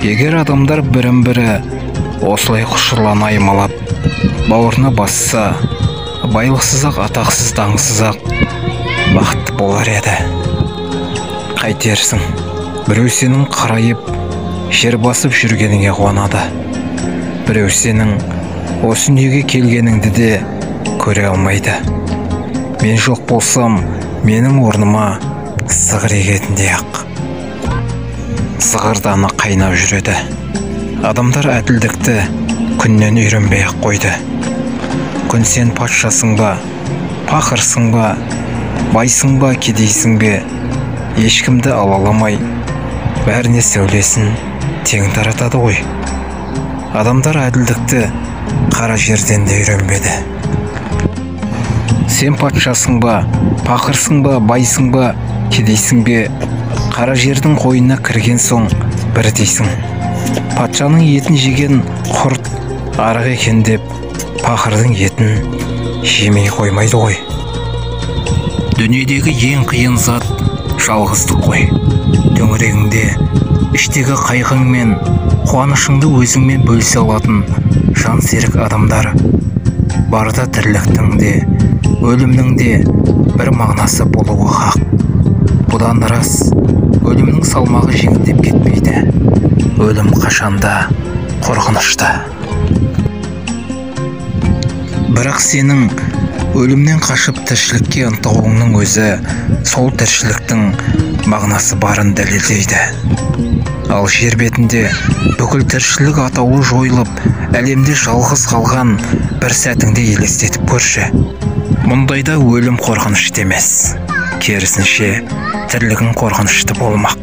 Егер адамдар бірін-бірі осылай құшырлана аймалап, бауырына басса, байлықсыз-ақ, атақсыз, даңсыз-ақ бақытты болар еді. Қайтерсің, біреу сенің қарайып, жер басып жүргеніңе қуанады. Біреу сенің осы дүниеге келгеніңді де көре алмайды. Мен жоқ болсам, менің орныма сығыр егетіндей ақ. Зығырданы қайнап жүреді. Адамдар әділдікті күннен үйренбей ақ қойды. Күн сен патшасың ба, пақырсың ба, байсың ба, кедейсің бе, ешкімді алаламай, бәріне сәулесін тең таратады ғой. Адамдар әділдікті қара жерден де үйренбеді. Сен патшасың ба, пақырсың ба, байсың ба, кедейсің бе, қара жердің қойнына кірген соң бірдейсің. Патшаның етін жеген құрт арық екен деп пақырдың етін жемей қоймайды ғой. Дүниедегі ең қиын зат жалғыздық қой. Төңірегіңде іштегі қайғың мен қуанышыңды өзіңмен бөлісе алатын жан серік адамдар барда тірліктің де, өлімнің де бір мағынасы болуы хақ. Бұдан рас, өлімнің салмағы жеңілдеп кетпейді. Өлім қашанда қорқынышты. Бірақ сенің өлімнен қашып тіршілікке ынтығуыңның өзі сол тіршіліктің мағынасы барын дәлелдейді. Ал жер бетінде бүкіл тіршілік атаулы жойылып, әлемде жалғыз қалған бір сәтіңді елестетіп көрші. Мұндайда өлім қорқынышты емес, керісінше тірлігің қорқынышты болмақ.